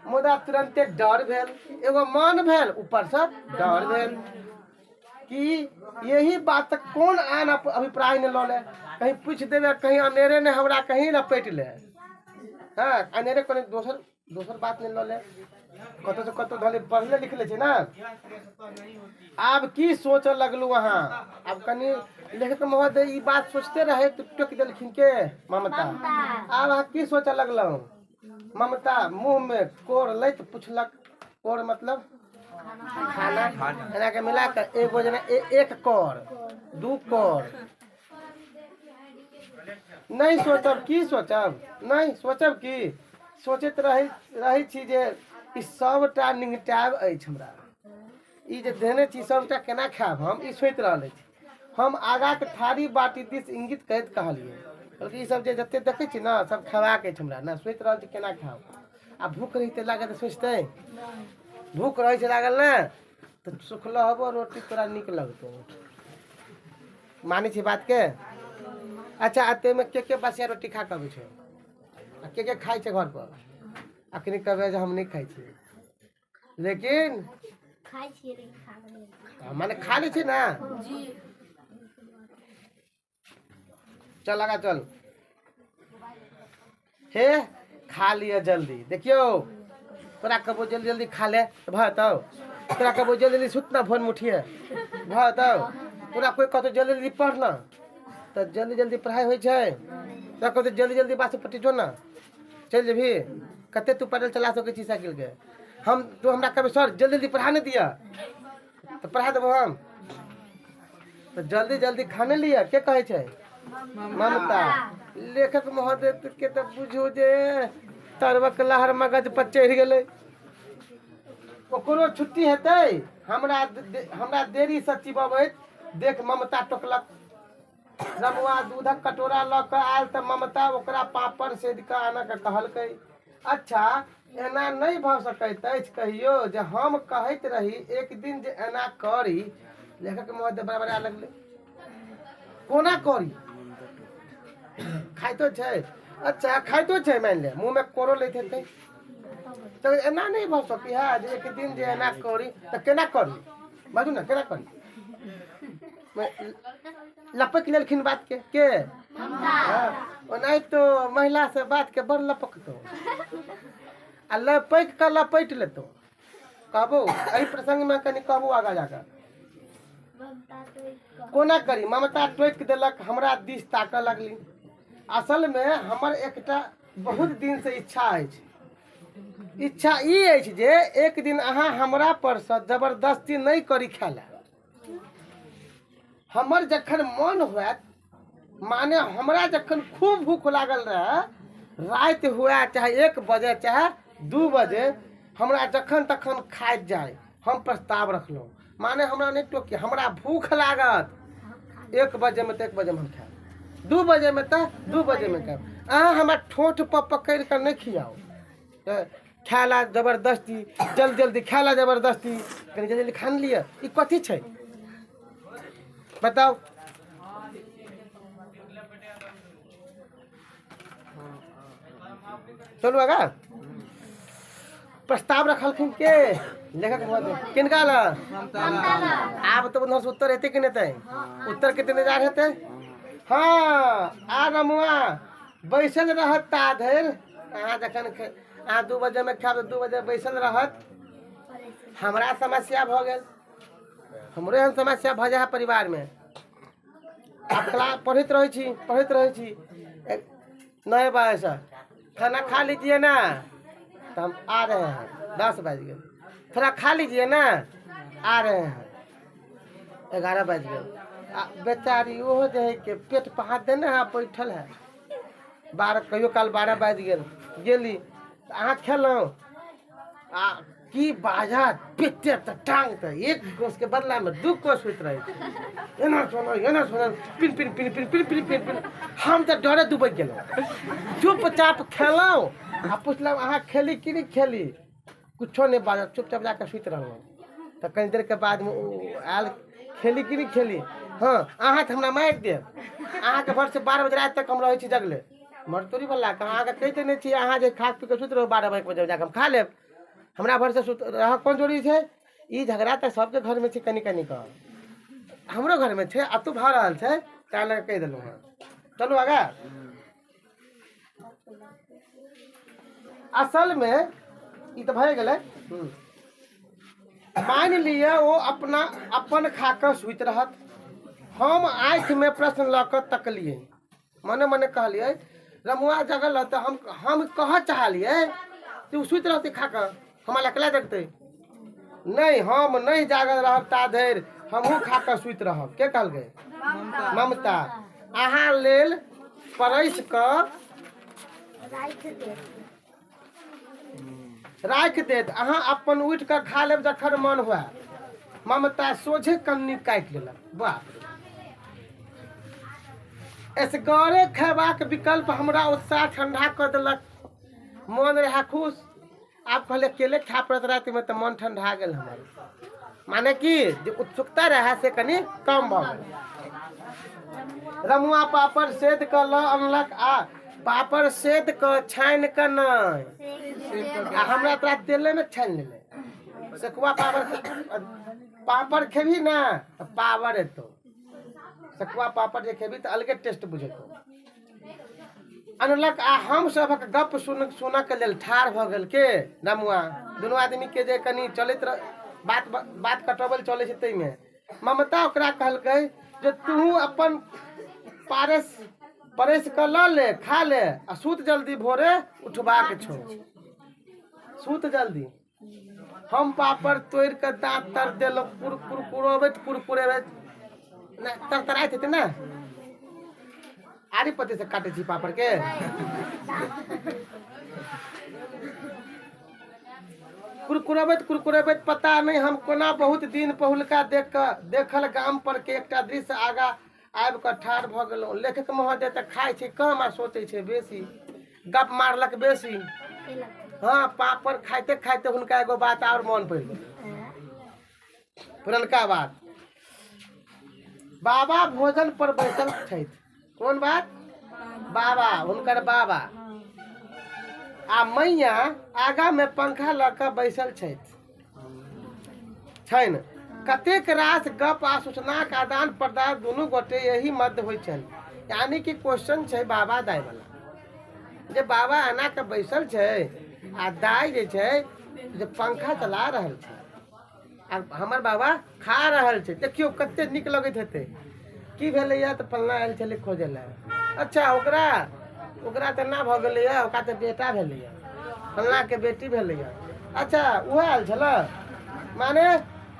मुदा तुरंते डर भेल। एगो मन भेल, ऊपर से डर भेल कि यही बात तक कोन आन अभिप्राय ने लऽ ले, कहीं पूछ देवे, कहीं अनेरे ने हमरा कहीं लपेट ले। हाँ, अनेरे कोनो दोसर दोसर बात ने लऽ ले, कतौ से कतौ धले पढ़ले लिखले छै ना। आब की सोचऽ लगलू अहाँ? आब कनि लेखक महोदय ई बात सोचते रहे तो टोकि देलखिन के ममता। आब अहाँ की सोचऽ लगलहुँ? ममता मुँह में कोर लैत पुछलक। कोर मतलब खाना, एना के मिला के एगो जना 1 कोर 2 कोर। नहीं सोचब, की सोचब? नहीं सोचब, की सोचैत रहै छी जे ई सबटा निंगटायब अछि हमरा, ई जे देने छी सबटा केना खायब हम, ई सोचि रहल अछि। हम आगाँके थारी बाटी दिस इंगित करैत कहलियै, कहलकै ई सब जे जते देखै छी ने सब खेबाक अछि हमरा ने, सोचि रहल छी केना खायब। आ भूख रहिते लागल तऽ सोचतै, भूख रहै छै लागल ने तऽ सुखलहबो रोटी तोरा नीक लगतौ। मानै छी बात के? अच्छा, एतेमे के के बसिया रोटी खा कऽ अबै छै आ के के खाइ छै घर पर? अखनी कहबै जे हम नहि खाइ छी, लेकिन
खाइ छियै, लेकिन खा लेबै।
माने खा लै छै ना।
जी।
चल लगा चल, हे खा लिअ जल्दी। देखियौ तोरा कहबो जल्दी जल्दी खा ले तऽ भऽ जेतौ, तोरा कहबो जल्दी जल्दी सुत ना भोर में उठिए भऽ जेतौ, तोरा कोइ कहतौ जल्दी जल्दी पढ़ ना तऽ जल्दी जल्दी पढ़ाइ होइ छै, तोरा कहतौ जल्दी जल्दी बासोपट्टी जो ना चलि जेबही, कते तू पैदल चला सकै छी साइकिलके? हम तू हमरा कहबै सर जल्दी जल्दी पढ़ा नहि दिअ तऽ पढ़ा देबो हम। तऽ जल्दी जल्दी खाने लिअ, के कहै छै? ममता। लेखक महोदय के तऽ बुझू जे तरवक लहर मगज पर चढ़ि गेलै। ओकरो छुट्टी हेतै? हमरा हमरा देरीसँ चिबबैत देख ममता टोकलक। रमुआ दूधक कटोरा लऽ कऽ आयल तऽ ममता ओकरा पापड़ सेद कऽ आनऽ के कहलकै। अच्छा, एना नहि भऽ सकैत अछि कहियो जे हम कहैत रही एक दिन जे एना करी। लेखक महोदय बड़बड़ा लगलै, कोना करी? खाइतो छै। अच्छा, खाइतो छै, मानि ले मुँहमे कोरो लैत हेतै, तऽ एना नहि भऽ सकै है जे एक दिन जे एना करी तऽ केना करी? बाजू ने केना करी? लपकि लेलखिन बात के के ओनाहितो महिला से बात के बड़ लपकतो आ लपकि कऽ लपटि लेतो। कहबो एहि प्रसंग में कनि कहबो आगा जाकर कोना करी। ममता टोकि देलक, हमरा दिस ताकऽ लगली। असल में हमर एकटा बहुत दिन से इच्छा अछि, इच्छा ई अछि जे एक दिन अहाँ हमरा पर से जबरदस्ती नहीं करी खाय ला। हमर जखन मन होयत, माने हमरा जखन खूब भूख लागल रहे, राति हुए चाहे 1 बजे चाहे 2 बजे, हमरा जखन तखन खाइत जाय। हम प्रस्ताव रखलहुँ, माने हमरा नहीं टोकी, हमरा भूख लागत 1 बजे में तो 1 बजे में हम खायब, 2 बजे में तो 2 बजे में खायब। अहाँ हमरा ठोठ पर पकड़ि कऽ नहीं खियाउ। खायला जबरदस्ती, जल्दी जल्दी खायला जबरदस्ती, कनि जल्दी जल्दी खान लिअ, ई कथी छै बताउ? चलू आगा। प्रस्ताव रखलखिन के लेखक महोदय, किनका ल? आब तऽ उधर से उत्तर हेतै कि नहि हेतै? उत्तर के इंतजार हेतै। हाँ, आ रमुआ बैसल रहत ता धरि, अहाँ जखन अहाँ 2 बजे में खायब तऽ 2 बजे बैसल रहत। हमरा समस्या भऽ गेल, हमरो एहन समस्या भऽ जाइ है परिवार में। आब क्लास पढ़ैत रहै छी, पढ़ैत रहै छी, 9 बजे से खाना खा लीजिए ना, तो हम आ रहे हैं, 10 बज गए, थोड़ा खा लीजिए ना, आ रहे हैं, 11 बज गए। आ बेचारी ओहो जे है के पेट पर हाथ देने है, बैठल है। 12 कहियो काल 12 बाजि गेल, गेली अहाँ खेलहुँ, आ की बाजत पेटे तऽ टांग तऽ एक कोस के बदला में दू कोस होइत रहै छै। एना सोना एना सोना पिन पिन पिन पिन पिन पिन पिन पिन। हम तऽ डरे डूबि गेलहुँ, चुपचाप खेलहुँ आ पुछलहुँ अहाँ खेली कि नहि खेली, कुछो नहि बाजल, चुपचाप जाकऽ सुति रहलहुँ। तऽ कनि देरके बादमे ओ आयल, खेली कि नहि खेली? हँ, अहाँ तऽ हमरा मारि देब, अहाँके भरसे 12 बजे राति तक हम रहै छी जगले। मरतोरी वला के अहाँके कहि देने छी, अहाँ जे खा पी कऽ सुति रहू, 12 बजे जाकऽ हम खा लेब, हमरा भरसे सुत रहऽ कोन जरूरी छै? ई झगड़ा तऽ सबके घरमे छै, कनि कनि कऽ हमरो घरमे छै, आ तू भऽ रहल छै, ताहि लऽ कऽ कहि देलहुँ हँ। चलू आगाँ। असलमे ई तऽ भए गेलै। मानि लिअ ओ अपना अपन खा कऽ सुति रहत। हम आँखिमे प्रश्न लऽ कऽ तकलियै, मने मने कहलियै रमुआ जगल रहतै, हम कहऽ चाहलियै जे ओ सुति रहतै खा कऽ, हमरा लए अकेला जगतै नहि, हम नहि जागल रहब ता धरि हमहूँ खा कऽ सुति रहब। के कहलकै? ममता। अहाँ लेल परसि कऽ राखि देत, अहाँ अपन उठि कऽ खा लेब जखन मन हुए। ममता सोझे कन्नी काटि लेलक। बाप रे, एसगरे खयबाक विकल्प हमरा उत्साह ठंडा कऽ देलक। मन रहए खुश। आब कहले अकेले खाय पड़त रातिमे, तऽ मन ठंडा गेल हमर, माने कि जे उत्सुकता रहए से कनि कम भऽ गेल। रमुआ पापड़ सेद कऽ लऽ अनलक आ पापड़ सेद कऽ छानि कऽ नहि, आ हमरा तोरा तेलेमे छानि लेलै। सेकुआ पापड़, पापड़ खेबही ने तऽ पावर एतौ, सेकुआ पापड़ जे खेबही तऽ अलगे टेस्ट बुझेतौ। अनलक आ हम सभक गप सुन सुनऽ के लेल ठाढ़ भऽ गेल। के? रमुआ। दुनू आदमी के जे कनि चलैत रह बात बात कटबल चलै छै ताहिमे ममता ओकरा कहलकै जे तू अपन पारस परसि कऽ लऽ ले, खा ले आ सुत जल्दी, भोरे उठबाक छौ, सुत जल्दी। हम पापड़ तोड़ि कऽ दाँत तर देलहुँ, कुरकुरबैत कुरकुरेबैत नहि तरतराइत हेतै ने, आरी पत्ती से काटै छी पापड़ के। कुरकुरबैत कुरकुरबैत पता नहि हम कोना बहुत दिन पहुलका देख कऽ देखल गाम पर के एकटा दृश्य आगा आबि कऽ ठाढ़ भऽ गेलहुँ। लेखक महोदय तऽ खाइ छै कम आ सोचै छै बेसी, गप मारलक बेसी। हँ, पापड़ खाइते खाइते हुनका एगो बात आओर मोन पड़ि गेलै, पुरनका बात। बाबा भोजन पर बैसल छथि। कोन बात? बाबा, हुनकर बाबा आ मैया आगा में पंखा लऽ कऽ बैसल छथि छनि। कतेक रास गप आ सूचनाक आदान प्रदान दुनू गोटे एही मध्य होइ छनि। यानी कि क्वेश्चन छै बाबा दाइ वाला, जे बाबा एना के बैसल छै आ दाइ जे छै जे पंखा चला रहल छै आ हमर बाबा खा रहल छै। देखियौ कते नीक लगैत हेतै। की भेलैया तऽ फल्लाँ आयल छलै खोजै लए। अच्छा, ओकरा ओकरा तऽ ना भऽ गेलैया, ओकरा तऽ बेटा भेलैया, फल्लाँके बेटी भेलैया। अच्छा, उएह आयल छलै। माने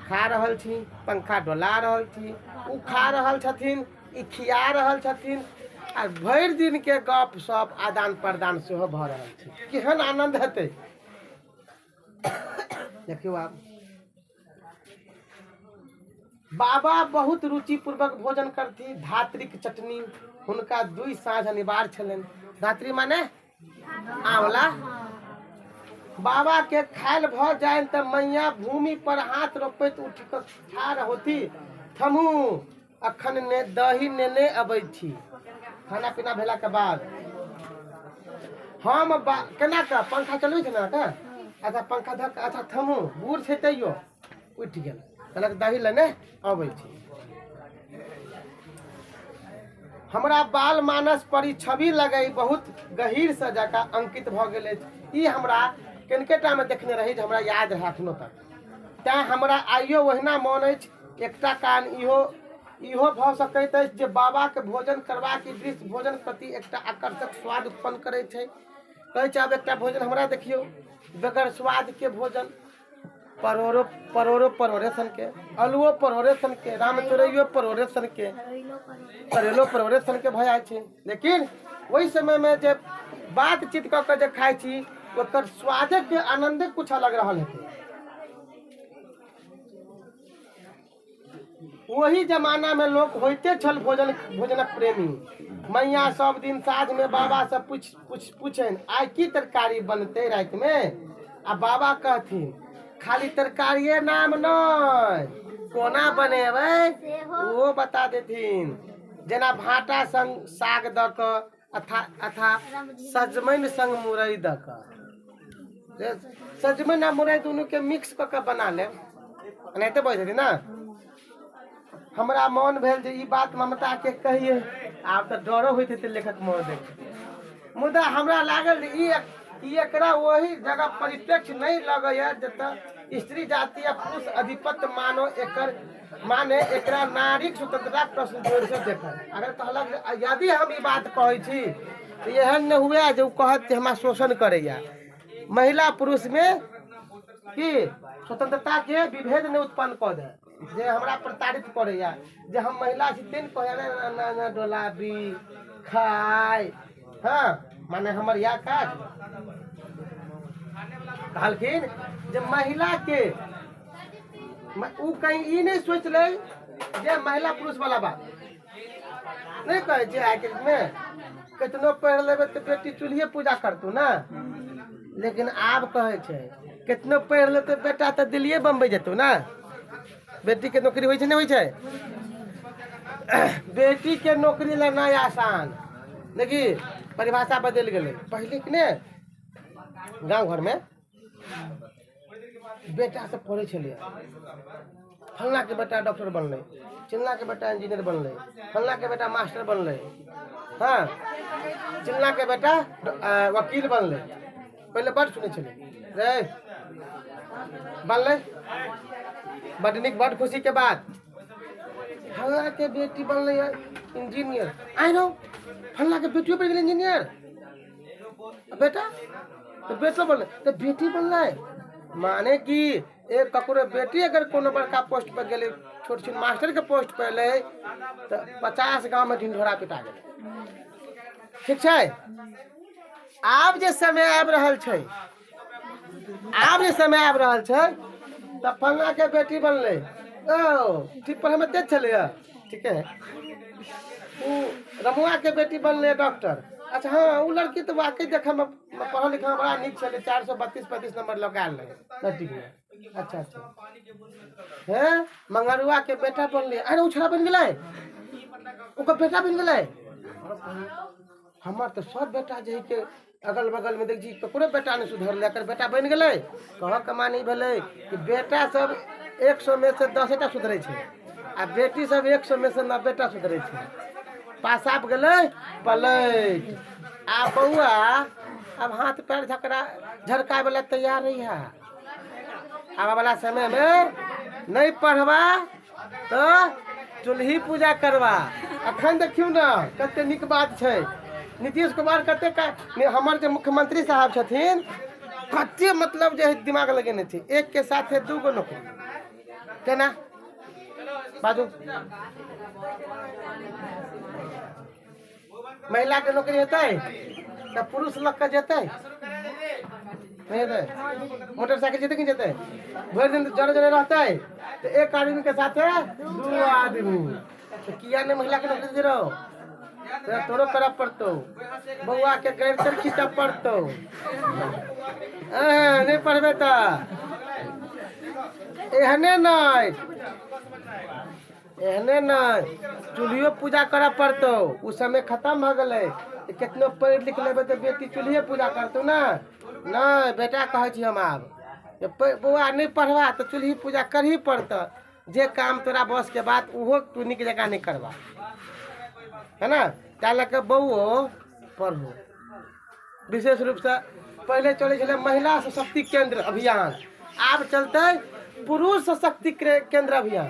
खा रहल छी, पंखा डोला रहल छी, ओ खा रहल छथिन, ई खिया रहल छथिन आ भरि दिनके गप सप आदान प्रदान सेहो भऽ रहल छै। केहन आनन्द हेतै देखियौ। आब बाबा बहुत रुचिपूर्वक भोजन करथि। धात्रीक चटनी हुनका दुई साँझ अनिवार्य छलनि। धात्री माने आंवला। बाबा के खायल भऽ जानि तऽ मैया भूमि पर हाथ रोपैत उठि कऽ ठाढ़ होथि। थमू, अखन ने दही नेने अबै छी। खाना पीना भेला के बाद हम केना कऽ पंखा चलबै छै ने अहाँके? अच्छा, पंखा धऽ कऽ, अच्छा थमू, बूढ़ छै तैयो उठि गेल, कहलक दही लेने अबै छी। हमरा बाल मानस पर ई छवि लगै बहुत गहीरसँ जकाँ अंकित भऽ गेल अछि। ई हमरा कनिकेटामे देखने रही जे हमरा याद रहए एखनो तक, तैँ हमरा आइयो ओहिना मोन अछि। एकटा कारण इहो इहो भऽ सकैत अछि जे बाबाके भोजन करबाक ई दृश्य भोजन प्रति एकटा आकर्षक स्वाद उत्पन्न करै छै। कहै छै आब एकटा भोजन हमरा देखियौ, बगैर स्वादके भोजन, परोरो परोरो परोरे सनके, आलुओ परोरे सनके, रामतोरैयो परोरे सनके, करेलो परोरे सनके भऽ जाइ छै। लेकिन ओहि समयमे जे बातचीत कऽ कऽ जे खाइ छी ओकर स्वादे के आनंदे कुछ अलग रहल हेतै। ओही जमाना में लोग होइते छल भोजन भोजनक प्रेमी। मैया सब दिन साँझ में बाबा से पूछ पूछ पूछनि आइ की तरकारी बनतै राति में, आ बाबा कहथिन खाली तरकारिये नाम नहि, कोना बनेबै ओहो बता देथिन। जेना भाटा संग साग दऽ कऽ अथा अथा सजमनि संग मुरई दऽ कऽ, सजमनि आ मुरई दुनू के मिक्स कऽ कऽ बना लेब, एनाहिते बजै छथिन ने। हमरा मन भेल जे ई बात ममता के कहिए, आब तऽ डरो होइत हेतै लेखक महोदय के, मुदा हमरा लागल जे ई एकरा ओहि जगह परिप्रेक्ष्य नहि लगैए जतऽ स्त्री जाति आ पुरुष आधिपत्य मानो एकर माने एकरा नारीक स्वतंत्रताक प्रश्न जोड़िसँ देखल। अगर कहलक जे यदि हम ई बात कहै छी तऽ एहन नहि हुए जे ओ कहत जे हमरा शोषण करैए, महिला पुरुषमे की स्वतंत्रताके विभेद नहि उत्पन्न कऽ दे, जे हमरा प्रताड़ित करैए, जे हम महिला छी तें कहैए ना ना ना डोलाबी खाय, हाँ माने हमर इएह काज। कहलखिन जे महिला के उ कहीं ई नहीं सोच ले जे महिला पुरुष वाला बात नहीं कहै छै। आइ काल्हि में केतनो पढ़ि लेबै तऽ बेटी चूल्हिए पूजा करतू ना, लेकिन आब कहै छै केतनो पढ़ि लेतै बेटा तऽ दिल्लीए बम्बई जेतौ ना। बेटी के नौकरी होइ छै नहि होइ छै? बेटी के नौकरी लेनाइ आसान, देखी परिभाषा बदलि गेलै। पहिले कि ने गाँव घरमे बेटा सब पढ़ै छलै, फल्लाँ के बेटा डॉक्टर बनलै, चिल्लाँ के बेटा इंजीनियर बनलै, फल्लाँ के बेटा मास्टर बनलै, हाँ चिल्लाँ के बेटा वकील बनलै। पहिले बड्ड सुनै छलै रे बनलै, बड्ड नीक, बड्ड खुशी के बात। फल्लाँ के बेटी बनलै इंजीनियर, आइ रौ फल्लाँ के बेटियो बनि गेलै इंजीनियर, बेटा तऽ बेटो बनलै तऽ बेटी बनलै। माने कि एक ककरो बेटी अगर कोनो बड़का पोस्ट पर गेलै, छोट छिन मास्टर के पोस्ट पर एलै तऽ 50 गाँवमे ढिंढोरा पिटा गेलै। ठीक छै, आब जे समय आबि रहल छै, आब जे समय आबि रहल छै तऽ फल्लाँ के बेटी बनलै, ओ ठीक पढ़ैमे तेज छलैए, ठीक है, ओ रमुआ के बेटी बनलै डॉक्टर। अच्छा हाँ, ओ लड़की तऽ वाकई देखैमे पढ़ल लिखल बड़ा नीक छलै, 432-35 नंबर लऽ कऽ आयल रहै मैट्रिकमे। अच्छा अच्छा, हे मंगरुआ के बेटा बनलै, अरे ओ छोड़ा बनि गेलै, ओकर बेटा बनि गेलै। हमर तऽ सब बेटा जे है के अगल बगल में देख छी ककरो बेटा नहीं सुधरलै, एकर बेटा बनि गेलै। कहऽ के माने ई भेलै कि बेटा सब 100 में से 10टा सुधरै छै आ बेटी सब 100 में से 90टा सुधरै छै। पासाप गेलै पलटि। आ बौआ अब हाथ पैर झकरा झरकाए वाला तैयार रही है। आबऽ वाला समय में नहीं पढ़बा तऽ चूल्ही पूजा करबा। अखन देखियौ ने कते नीक बात छै, नीतीश कुमार कते हमर जे मुख्यमंत्री साहब छथिन कते मतलब जे दिमाग लगेने छै, एक के साथे 2 गो नौकरी केना बाजू। महिला के नौकरी हेतै तऽ पुरुष लग के जेतै नहीं हेतै? मोटरसाइकिल जेतै कि जेतै? भरि दिन जरे जरे रहतै तऽ एक आदमी के साथे 2 आदमी, तऽ किया नहि महिला के नौकरी दे रहो? तोरो करऽ पड़तौ, बौआ के गैर तर खींचऽ पड़तौ, नहीं पढ़बे तऽ एहने नहीं, एहने नहीं चूल्हियो पूजा करऽ पड़तौ। ओ समय खत्म भऽ गेलै, केतनो पढ़ि लिख लेबै तऽ बेटी चूल्हिए पूजा करतौ ने। नहीं बेटा कहै छी हम आब बौआ नहीं पढ़बा तऽ चूल्ही पूजा करही पड़तौ, जे काम तोरा बस के बात ओहो तू नीक जकाँ नहीं करबा, है ना। ताहि लऽ कऽ बौओ पढ़ू। विशेष रूपसँ पहिले चलै छलै महिला सशक्ति केंद्र अभियान, आब चलतै पुरुष सशक्ति केंद्र अभियान,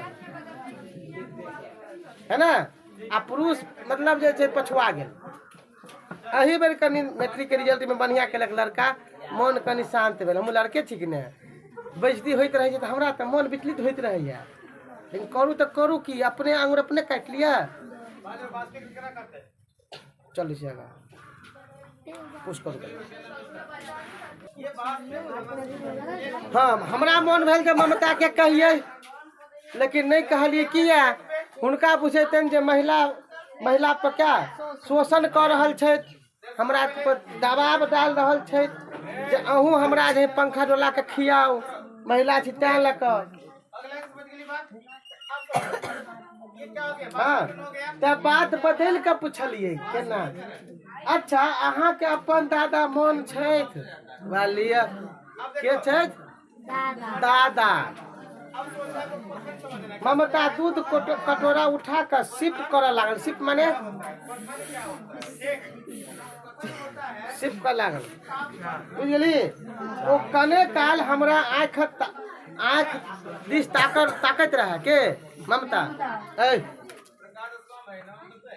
है ना। आ पुरुष मतलब जे छै पछुआ गेल। एहि बेर कनि मैट्रिक के रिजल्ट में बढ़िया केलक लड़का, मन कनि शान्त भेल। हमहूँ लड़के छी कि नहि, बेइज्जती होइत रहै छै तऽ हमरा तऽ मन विचलित होइत रहैए, लेकिन करू तऽ करू की, अपने आङ्गुर अपने काटि लिअ। चलू छै आगाँ, पुश करू। हाँ, हमरा मोन भेल जे ममता के कहिए, लेकिन नहीं कहलिए। किया? हुनका बुझेतनि जे महिला महिला पर क्या शोषण कऽ रहल छथि, हमरा पर दबाव डाल रहल छथि जे अहूँ हमरा जे पंखा डोला के खियाउ, महिला छी तैं लऽ कऽ। हाँ, तऽ बात बदलि कऽ पुछलियै केना। अच्छा, अहाँके अपन दादा मोन छथि? लिअ, के छथि? दादा। ममता दूध कटोरा उठा कऽ सिप करऽ लागल। सिप माने सिप करऽ लागल, बुझली? ओ कने काल हमरा आँखि आँखि दिस ताकैत रहै। के? ममता। ऐ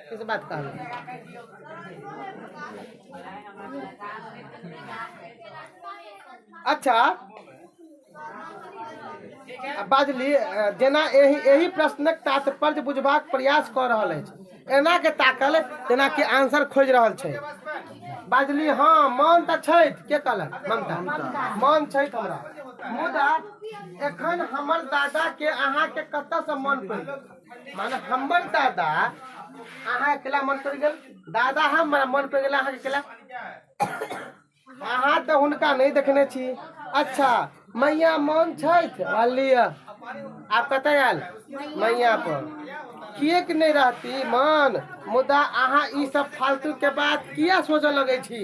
किस बात कहल? अच्छा, बाजली जेना एहि एहि प्रश्नक तात्पर्य बुझबाक प्रयास कऽ रहल अछि, एना के ताकल जेना कि आंसर खोजि रहल छै। बाजली, हाँ मन तऽ छथि। के कहलक? ममता। मन छथि हमरा, मुदा एखन हमर दादा के अहाँके कतऽसँ मन पड़ि गेल? माने हमर दादा अहाँ अकेला मन पड़ि गेल? दादा हमरा मन पड़ि गेल अहाँके अकेला? अहाँ तऽ हुनका नहि देखने छी। अच्छा, मैया मन छथि? लिअ, आब कतऽ आयल? मैया पर। किएक नहि रहती मन? मुदा अहाँ ई सब फालतू के बात किया सोचऽ लगै छी?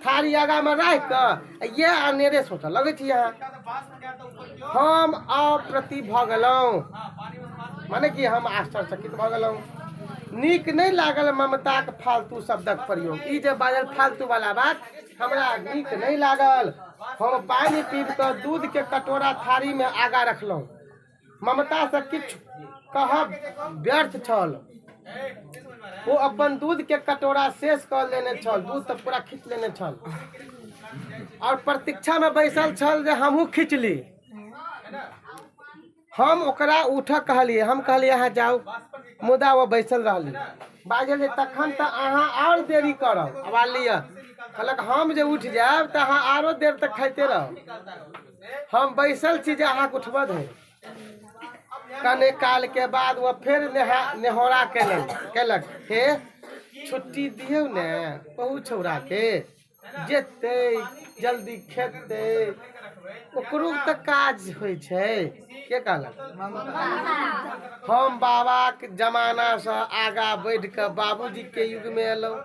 थारी आगा में राखि कऽ इएह अनेरे सोचऽ लगै छी अहाँ। हम अप्रति भऽ गेलहुँ, माने कि हम आश्चर्यचकित भऽ गेलहुँ। नीक नहि लागल ममताक फालतू शब्दक प्रयोग। ई जे बाजल फालतू वाला बात हमरा नीक नहि लागल। हम पानि पीब कऽ दूध के कटोरा थारी में आगा रखलहुँ। ममता से किछु कहब व्यर्थ छल। ओ अपन दूध के कटोरा शेष कऽ लेने छल, दूध तऽ पूरा खींच लेने छल, और प्रतीक्षा में बैसल छल जे हमहूँ खींच ली। हम ओकरा उठऽ कहलियै, हम कहलियै अहाँ जाउ, मुदा ओ बैसल रहली। बाजल जे तखन तऽ अहाँ आओर देरी करब। आब लिअ, कहलक हम जे उठि जायब तऽ अहाँ आरो देर तक खाइते रहब। हम बैसल छी जे अहाँके उठबऽ धरि। कने काल के बाद ओ फेर नेहोरा केलक, हे छुट्टी दियौ ने बहु छौड़ा के, जेतै जल्दी खेतै, ओकरो तऽ काज होइ छै। के कहलक? हम बाबाक जमानासँ आगा बढ़ि कऽ बाबूजी के युग में एलहुँ।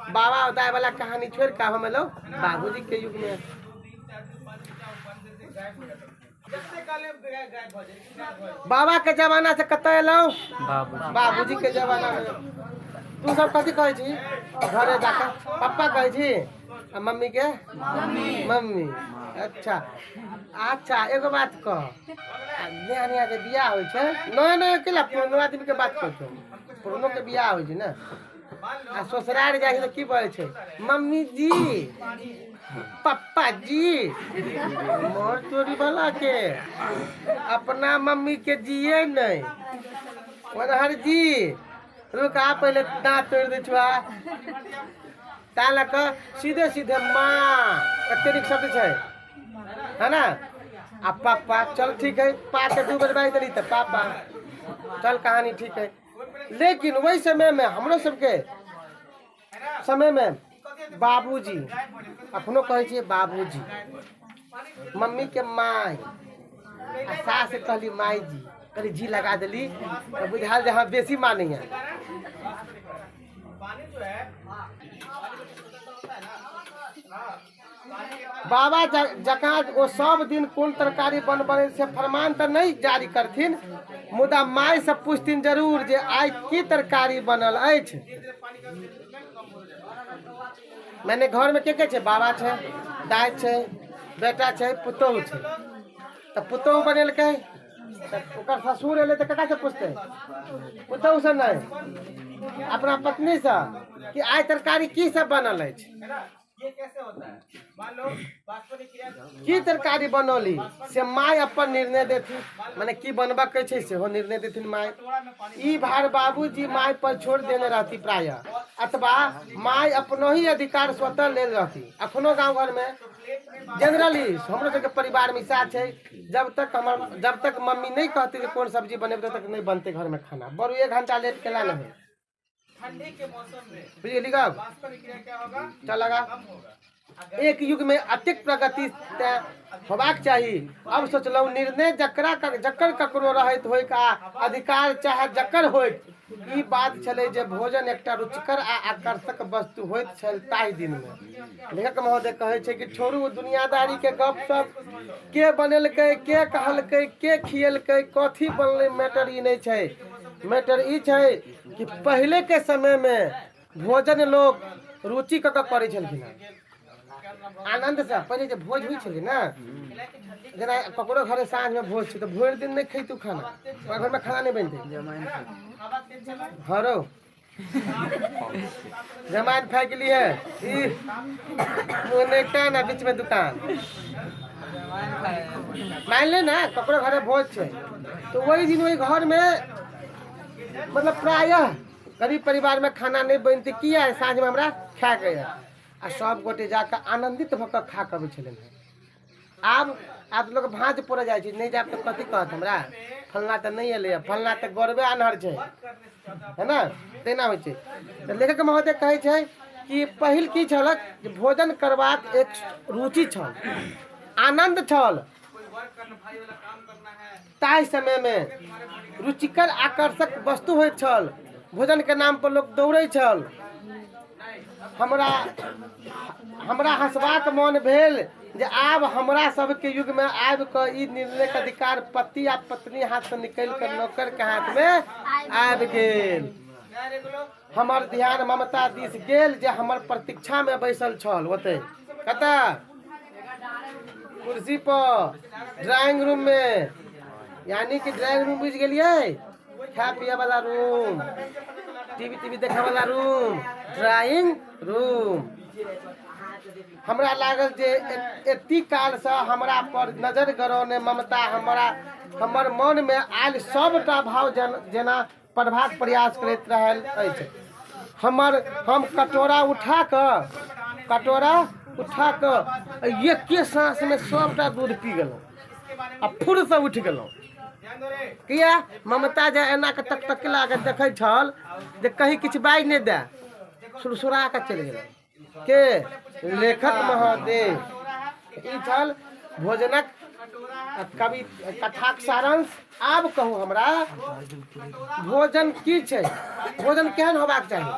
बाबा दाइ वाला कहानी छोड़ि कऽ हम एलहुँ बाबूजी के युग में। बाबा के जमाना से कतऽ एलहुँ? बाबूजी के जमाना में। तू सब कथी कहै छी घरे जाके? पप्पा कहै छी आ मम्मी के मम्मी। अच्छा अच्छा, एगो बात कह, नया नया के बियाह होइ छै, नया नया केला पुरनो आदमी के बात कहै छौ, पुरनो के बियाह होइ छै ने, आ ससुरार जाइ छै तऽ की बजै छै? मम्मी जी, पप्पा जी। मोर चोरी वाला के अपना मम्मी के जिए नहीं। मनहर जी रुक, आ पहले दाँत तोड़ि दै छौ। ता लऽ कऽ सीधे सीधे माँ कते नीक शब्द छै, है ना? आ पापा, चल ठीक है, पा के 2 बेर बाजि देली तऽ पापा, चल कहानी ठीक है। लेकिन ओहि समय में हमरो सबके समय में बाबूजी, अखनो कहै छियै बाबूजी, मम्मी के माय, आ सास कहली माय जी, कहली जी लगा देली तऽ बुझायल जे हाँ बेसी मानैया। बाबा जकाँ ओ सब दिन कोन तरकारी बनबै से फरमान तऽ नहि जारी करथिन, मुदा माय से पूछथिन जरूर जे आइ की तरकारी बनल अछि। मैंने घर में के के छै? बाबा छै, दाइ छै, बेटा छै, पुतोहु छै। तऽ पुतोहु बनेलकै तऽ ओकर ससुर एलै तऽ ककरा से पूछतै? पुतोहु से नहि, अपना पत्नी से कि आइ तरकारी की सब बनल अछि। की तरकारी बनौली से माय अपन निर्णय देथिन, माने की बनबऽ के छै सेहो निर्णय देथिन माय। ई भार बाबूजी my पर छोड़ देने रहती प्रायः, अथवा माय अपनो ही अधिकार स्वतः लेल रहती। अखनो गाँव घर में जनरली हमरो सबके परिवार में सएह छै, जब तक मम्मी नहीं कहती कोन सब्जी बनेबै तब तक नहीं बनते घर में खाना, बरू 1 घंटा लेट केला नहीं। बुझ गेली गप? चल लगा। एक युग में अतिक प्रगति होबाक चाही। अब सोचलहुँ निर्णय जकर ककरो रहैत होइक आ अधिकार चाहे जकर होइक, ई बात छलै जे भोजन एकटा रुचिकर आ आकर्षक वस्तु होइत छल ताहि दिनमे। लेखक महोदय कहै छै कि छोड़ू दुनियादारी के गप सप, के बनेलकै, के कहलकै, के खियलकै, कथी बनलै, मैटर ई नहि छै। मैटर ई छै कि पहिले के समय में भोजन लोग रुचि कऽ करै छलखिन हेँ, आनंद से। पहिले जे भोज होइ छलै ने, जेना ककरो घरे साँझ में भोज छै तऽ भरि दिन नहि खैतू खाना, ओकरा घर में खाना नहीं बनतै। हरो जमाइन फेंक लिए ई ना बीच में दुकान मान ले ना, ककरो घरे भोज छै तो वही दिन वही घर में मतलब प्रायः गरीब परिवार में खाना नहीं बनते, किया है साँझ में हमरा खाए के है, आ सब गोटे जाके आनंदित भऽ कऽ खा कऽ अबै छलनि हेँ। आब लोग भाँज पोरऽ जाइ छै, नहि जायब तऽ कथी कहत हमरा, फलना तऽ नहि एलै, फलना तऽ गौरवे आन्हर छै, है ना, तेना होइ छै। तऽ लेखक महोदय कहै छै कि पहिल की छलक जे भोजन करबाक एक रुचि छल, आनंद छल। ताहि समय में रुचिकर आकर्षक वस्तु होइत छल, भोजन के नाम पर लोग दौड़ै छल। हमरा हंसबाक मन भेल जे आब हमरा सबके युग में आबि कऽ ई निर्णय के अधिकार पति आ पत्नी हाथ से निकलि कऽ नौकर के हाथ में आबि गेल। हमर ध्यान ममता दिस गेल जे हमर प्रतीक्षा में बैसल छल ओतै, कतऽ, कुर्सी पर, ड्राइंग रूम में। यानी कि ड्राइंग रूम बुझि गेलियै, खाय पिए वाला रूम, टीवी देखे वाला रूम, ड्राइंग रूम। हमरा लागल जे एती कालसँ हमरा पर नजर गरौने ममता हमर मन में आयल सबटा भाव जेना पढ़बाक प्रयास करैत रहल अछि। हम कटोरा उठा कऽ एके साँस में सबटा दूध पी गेलहुँ आ फुरसँ उठि गेलहुँ। किया? ममता जे एना के तक तकला के देखै छल जे कहीं किछु बाजि नहि दए, सुरसुरा कऽ चलि गेलै। के लेखक महोदय ई छल भोजनक कवि कथाक सारांश। आब कहू हमरा भोजन की छै, भोजन केहन होबाक चाही,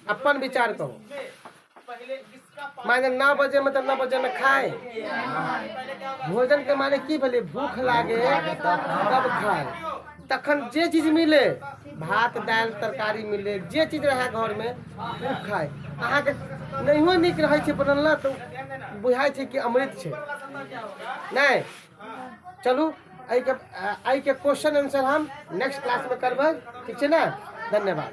अपन विचार कहू। माने 9 बजे में तऽ 9 बजे में खाए, भोजन के माने की भेलै, भूख लागे तब खाए, तखन जे चीज मिले, भात दालि तरकारी मिले, जे चीज रहे घर में ओ खाए। अहाँके नहियो नीक रहै छै बनल ने तऽ बुझाइ छै कि अमृत छै। नहि चलू एहिके क्वेश्चन आंसर हम नेक्स्ट क्लास में करबै, ठीक छै ने? धन्यवाद।